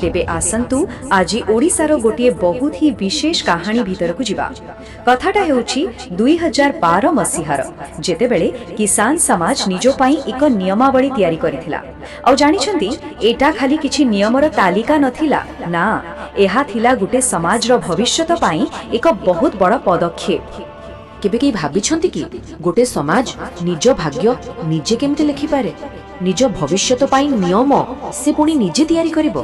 ତେବେ ଆସନ୍ତୁ, ଆଜି ଓଡ଼ିଶାର ଗୋଟିଏ ବହୁତ ହି ବିଶେଷ କାହାଣୀ ଭିତରକୁ ଯିବା। କଥାଟା ହେଉଛି 2012 ମସିହାର, ଯେତେବେଳେ କିଷାନ ସମାଜ ନିଜ ପାଇଁ ଏକ ନିୟମାବଳୀ ତିଆରି କରିଥିଲା। ଆଉ ଜାଣିଛନ୍ତି, ଏଇଟା ଖାଲି କିଛି ନିୟମର ତାଲିକା ନଥିଲା ନା, ଏହା ଥିଲା ଗୋଟେ ସମାଜର ଭବିଷ୍ୟତ ପାଇଁ ଏକ ବହୁତ ବଡ଼ ପଦକ୍ଷେପ। କେବେ କେହି ଭାବିଛନ୍ତି କି, ଗୋଟେ ସମାଜ ନିଜ ଭାଗ୍ୟ ନିଜେ କେମିତି ଲେଖିପାରେ? ନିଜ ଭବିଷ୍ୟତ ପାଇଁ ନିୟମ ସେ ପୁଣି ନିଜେ ତିଆରି କରିବ?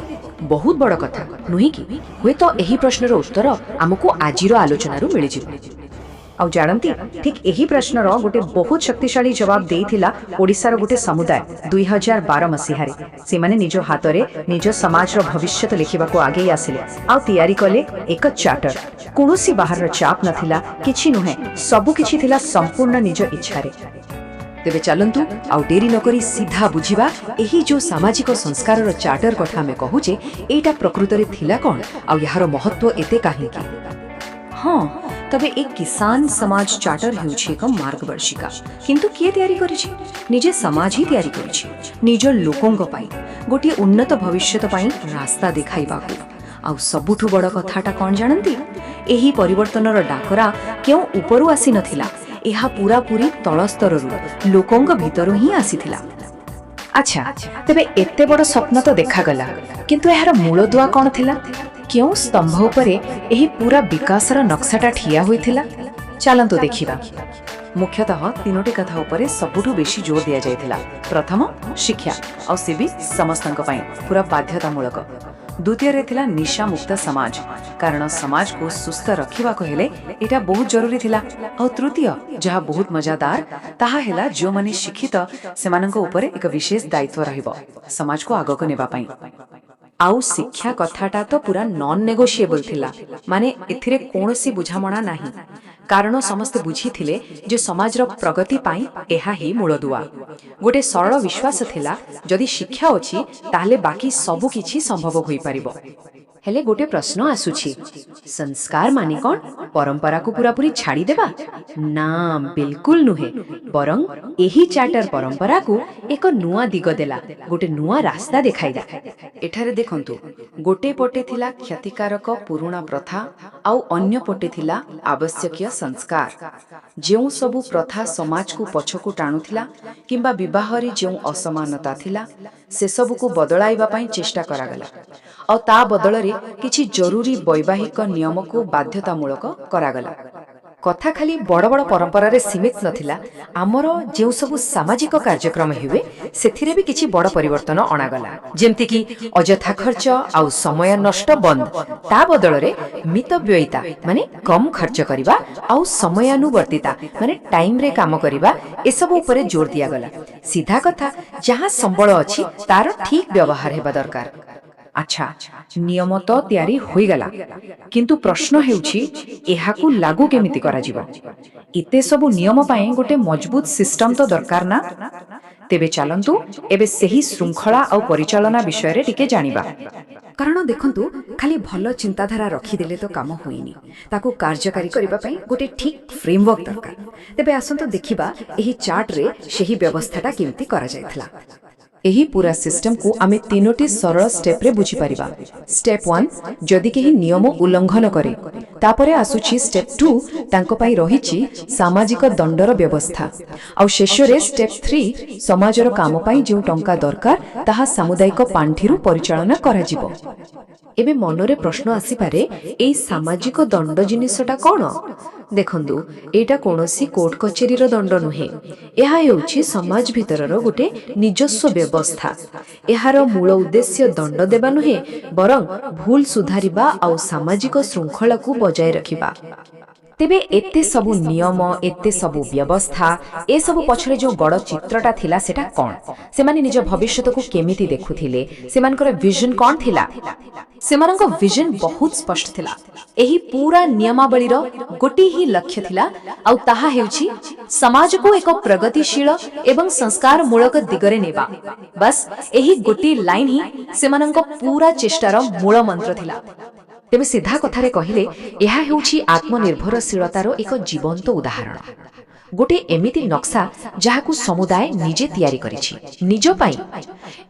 ବହୁତ ବଡ଼ କଥା ନୁହେଁ କି? ହୁଏତ ଏହି ପ୍ରଶ୍ନର ଉତ୍ତର ଆମକୁ ଆଜିର ଆଲୋଚନାରୁ ମିଳିଯିବ। ଆଉ ଜାଣନ୍ତି, ଠିକ୍ ଏହି ପ୍ରଶ୍ନର ଗୋଟେ ବହୁତ ଶକ୍ତିଶାଳୀ ଜବାବ ଦେଇଥିଲା ଓଡ଼ିଶାର ଗୋଟେ ସମୁଦାୟ 2012 ମସିହାରେ। ସେମାନେ ନିଜ ହାତରେ ନିଜ ସମାଜର ଭବିଷ୍ୟତ ଲେଖିବାକୁ ଆଗେଇ ଆସିଲେ ଆଉ ତିଆରି କଲେ ଏକ ଚାର୍ଟର। କୌଣସି ବାହାରର ଚାପ ନଥିଲା, କିଛି ନୁହେଁ, ସବୁ କିଛି ଥିଲା ସମ୍ପୂର୍ଣ୍ଣ ନିଜ ଇଚ୍ଛାରେ। ତେବେ ଚାଲନ୍ତୁ, ଆଉ ଡେରି ନକରି ସିଧା ବୁଝିବା, ଏହି ଯୋଉ ସାମାଜିକ ସଂସ୍କାରର ଚାର୍ଟର କଥା ଆମେ କହୁଛେ, ଏଇଟା ପ୍ରକୃତରେ ଥିଲା କ'ଣ ଆଉ ଏହାର ମହତ୍ତ୍ୱ ଏତେ କାହିଁକି? ହଁ, ତେବେ ଏ କିଷାନ ସମାଜ ଚାର୍ଟର ହେଉଛି ଏକ ମାର୍ଗଦର୍ଶିକା। କିନ୍ତୁ କିଏ ତିଆରି କରିଛି? ନିଜେ ସମାଜ ହିଁ ତିଆରି କରିଛି, ନିଜ ଲୋକଙ୍କ ପାଇଁ, ଗୋଟିଏ ଉନ୍ନତ ଭବିଷ୍ୟତ ପାଇଁ ରାସ୍ତା ଦେଖାଇବାକୁ। ଆଉ ସବୁଠୁ ବଡ଼ କଥାଟା କ'ଣ ଜାଣନ୍ତି? ଏହି ପରିବର୍ତ୍ତନର ଡାକରା କେଉଁ ଉପରୁ ଆସିନଥିଲା। ଏହା ପୁରାପୁରି ତଳ ସ୍ତରରୁ, ଲୋକଙ୍କ ଭିତରୁ ହିଁ ଆସିଥିଲା। ଆଚ୍ଛା, ତେବେ ଏତେ ବଡ଼ ସ୍ୱପ୍ନ ତ ଦେଖାଗଲା, କିନ୍ତୁ ଏହାର ମୂଳଦୁଆ କ'ଣ ଥିଲା? କେଉଁ ସ୍ତମ୍ଭ ଉପରେ ଏହି ପୁରା ବିକାଶର ନକ୍ସାଟା ଠିଆ ହୋଇଥିଲା? ଚାଲନ୍ତୁ ଦେଖିବା। ମୁଖ୍ୟତଃ ତିନୋଟି କଥା ଉପରେ ସବୁଠୁ ବେଶୀ ଜୋର ଦିଆଯାଇଥିଲା। ପ୍ରଥମ, ଶିକ୍ଷା, ଆଉ ସେ ବି ସମସ୍ତଙ୍କ ପାଇଁ ପୁରା ବାଧ୍ୟତାମୂଳକ। ଦ୍ୱିତୀୟରେ ଥିଲା ନିଶାମୁକ୍ତ ସମାଜ, କାରଣ ସମାଜକୁ ସୁସ୍ଥ ରଖିବାକୁ ହେଲେ ଏଇଟା ବହୁତ ଜରୁରୀ ଥିଲା। ଆଉ ତୃତୀୟ, ଯାହା ବହୁତ ମଜାଦାର, ତାହା ହେଲା ଯେଉଁମାନେ ଶିକ୍ଷିତ, ସେମାନଙ୍କ ଉପରେ ଏକ ବିଶେଷ ଦାୟିତ୍ୱ ରହିବ ସମାଜକୁ ଆଗକୁ ନେବା ପାଇଁ। ଆଉ ଶିକ୍ଷା କଥାଟା ତ ପୁରା ନନ୍ ନେଗୋସିଏବଲ୍ ଥିଲା, ମାନେ ଏଥିରେ କୌଣସି ବୁଝାମଣା ନାହିଁ, କାରଣ ସମସ୍ତେ ବୁଝିଥିଲେ ଯେ ସମାଜର ପ୍ରଗତି ପାଇଁ ଏହା ହିଁ ମୂଳଦୁଆ। ଗୋଟେ ସରଳ ବିଶ୍ୱାସ ଥିଲା, ଯଦି ଶିକ୍ଷା ଅଛି ତାହେଲେ ବାକି ସବୁ କିଛି ସମ୍ଭବ ହୋଇପାରିବ। ହେଲେ ଗୋଟେ ପ୍ରଶ୍ନ ଆସୁଛି, ସଂସ୍କାର ମାନେ କ'ଣ ପରମ୍ପରାକୁ ପୁରାପୁରି ଛାଡ଼ିଦେବା? ନା, ବିଲକୁଲ ନୁହେଁ। ବରଂ ଏହି ଚାର୍ଟର ପରମ୍ପରାକୁ ଏକ ନୂଆ ଦିଗ ଦେଲା, ଗୋଟେ ନୂଆ ରାସ୍ତା ଦେଖାଇଲା। ଏଠାରେ ଦେଖନ୍ତୁ, ଗୋଟେ ପଟେ ଥିଲା କ୍ଷତିକାରକ ପୁରୁଣା ପ୍ରଥା ଆଉ ଅନ୍ୟ ପଟେ ଥିଲା ଆବଶ୍ୟକୀୟ ସଂସ୍କାର। ଯେଉଁ ସବୁ ପ୍ରଥା ସମାଜକୁ ପଛକୁ ଟାଣୁଥିଲା କିମ୍ବା ବିବାହରେ ଯେଉଁ ଅସମାନତା ଥିଲା, ସେସବୁକୁ ବଦଳାଇବା ପାଇଁ ଚେଷ୍ଟା କରାଗଲା ଆଉ ତା ବଦଳରେ କିଛି ଜରୁରୀ ବୈବାହିକ ନିୟମକୁ ବାଧ୍ୟତାମୂଳକ କରାଗଲା। କଥା ଖାଲି ବଡ଼ ବଡ଼ ପରମ୍ପରାରେ ସୀମିତ ନଥିଲା। ଆମର ଯେଉଁ ସବୁ ସାମାଜିକ କାର୍ଯ୍ୟକ୍ରମ ହୁଏ, ସେଥିରେ ବି କିଛି ବଡ଼ ପରିବର୍ତ୍ତନ ଅଣାଗଲା। ଯେମିତିକି ଅଯଥା ଖର୍ଚ୍ଚ ଆଉ ସମୟ ନଷ୍ଟ ବନ୍ଦ। ତା ବଦଳରେ ମିତବ୍ୟୟିତା, ମାନେ କମ୍ ଖର୍ଚ୍ଚ କରିବା, ଆଉ ସମୟାନୁବର୍ତ୍ତିତା, ମାନେ ଟାଇମ୍ରେ କାମ କରିବା, ଏସବୁ ଉପରେ ଜୋର ଦିଆଗଲା। ସିଧା କଥା, ଯାହା ସମ୍ବଳ ଅଛି ତାର ଠିକ୍ ବ୍ୟବହାର ହେବା ଦରକାର। ଆଚ୍ଛା, ନିୟମ ତ ତିଆରି ହୋଇଗଲା, କିନ୍ତୁ ପ୍ରଶ୍ନ ହେଉଛି, ଏହାକୁ ଲାଗୁ କେମିତି କରାଯିବ? ଏତେ ସବୁ ନିୟମ ପାଇଁ ଗୋଟେ ମଜବୁତ ସିଷ୍ଟମ ତ ଦରକାର ନା? ତେବେ ଚାଲନ୍ତୁ, ଏବେ ସେହି ଶୃଙ୍ଖଳା ଆଉ ପରିଚାଳନା ବିଷୟରେ ଟିକେ ଜାଣିବା। କାରଣ ଦେଖନ୍ତୁ, ଖାଲି ଭଲ ଚିନ୍ତାଧାରା ରଖିଦେଲେ ତ କାମ ହୁଏନି। ତାକୁ କାର୍ଯ୍ୟକାରୀ କରିବା ପାଇଁ ଗୋଟେ ଠିକ୍ ଫ୍ରେମୱାର୍କ ଦରକାର। ତେବେ ଆସନ୍ତୁ ଦେଖିବା, ଏହି ଚାର୍ଟରେ ସେହି ବ୍ୟବସ୍ଥାଟା କେମିତି କରାଯାଇଥିଲା। ଏହି ପୁରା ସିଷ୍ଟମକୁ ଆମେ ତିନୋଟି ସରଳ ଷ୍ଟେପ୍ରେ ବୁଝିପାରିବା। ଷ୍ଟେପ୍ 1, ଯଦି କେହି ନିୟମ ଉଲ୍ଲଂଘନ କରେ। ତାପରେ ଆସୁଛି ଷ୍ଟେପ୍ 2, ତାଙ୍କ ପାଇଁ ରହିଛି ସାମାଜିକ ଦଣ୍ଡର ବ୍ୟବସ୍ଥା। ଆଉ ଶେଷରେ ଷ୍ଟେପ୍ 3, ସମାଜର କାମ ପାଇଁ ଯେଉଁ ଟଙ୍କା ଦରକାର, ତାହା ସାମୁଦାୟିକ ପାଣ୍ଠିରୁ ପରିଚାଳନା କରାଯିବ। ଏବେ ମନରେ ପ୍ରଶ୍ନ ଆସିପାରେ, ଏଇ ସାମାଜିକ ଦଣ୍ଡ ଜିନିଷଟା କ'ଣ? ଦେଖନ୍ତୁ, ଏଇଟା କୌଣସି କୋର୍ଟ କଚେରୀର ଦଣ୍ଡ ନୁହେଁ। ଏହା ହେଉଛି ସମାଜ ଭିତରର ଗୋଟେ ନିଜସ୍ୱ ବ୍ୟବସ୍ଥା। ଏହାର ମୂଳ ଉଦ୍ଦେଶ୍ୟ ଦଣ୍ଡ ଦେବା ନୁହେଁ, ବରଂ ଭୁଲ ସୁଧାରିବା ଆଉ ସାମାଜିକ ଶୃଙ୍ଖଳାକୁ ବଜାୟ ରଖିବା। ତେବେ ଏତେ ସବୁ ନିୟମ, ଏତେ ସବୁ ବ୍ୟବସ୍ଥା, ଏସବୁ ପଛରେ ଯେଉଁ ବଡ଼ ଚିତ୍ରଟା ଥିଲା, ସେଟା କ'ଣ? ସେମାନେ ନିଜ ଭବିଷ୍ୟତକୁ କେମିତି ଦେଖୁଥିଲେ? ସେମାନଙ୍କର ଭିଜନ କ'ଣ ଥିଲା? ସେମାନଙ୍କ ଭିଜନ ବହୁତ ସ୍ପଷ୍ଟ ଥିଲା। ଏହି ପୁରା ନିୟମାବଳୀର ଗୋଟିଏ ହିଁ ଲକ୍ଷ୍ୟ ଥିଲା, ଆଉ ତାହା ହେଉଛି ସମାଜକୁ ଏକ ପ୍ରଗତିଶୀଳ ଏବଂ ସଂସ୍କାରମୂଳକ ଦିଗରେ ନେବା। ବାସ୍, ଏହି ଗୋଟିଏ ଲାଇନ୍ ହିଁ ସେମାନଙ୍କ ପୁରା ଚେଷ୍ଟାର ମୂଳ ମନ୍ତ୍ର ଥିଲା। ତେବେ ସିଧା କଥାରେ କହିଲେ, ଏହା ହେଉଛି ଆତ୍ମନିର୍ଭରଶୀଳତାର ଏକ ଜୀବନ୍ତ ଉଦାହରଣ। ଗୋଟିଏ ଏମିତି ନକ୍ସା ଯାହାକୁ ସମୁଦାୟ ନିଜେ ତିଆରି କରିଛି ନିଜ ପାଇଁ।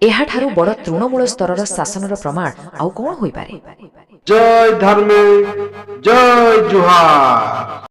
ଏହାଠାରୁ ବଡ଼ ତୃଣମୂଳ ସ୍ତରର ଶାସନର ପ୍ରମାଣ ଆଉ କ'ଣ ହୋଇପାରେ? ଜୟ ଧର୍ମେ, ଜୟ ଜୁହାର।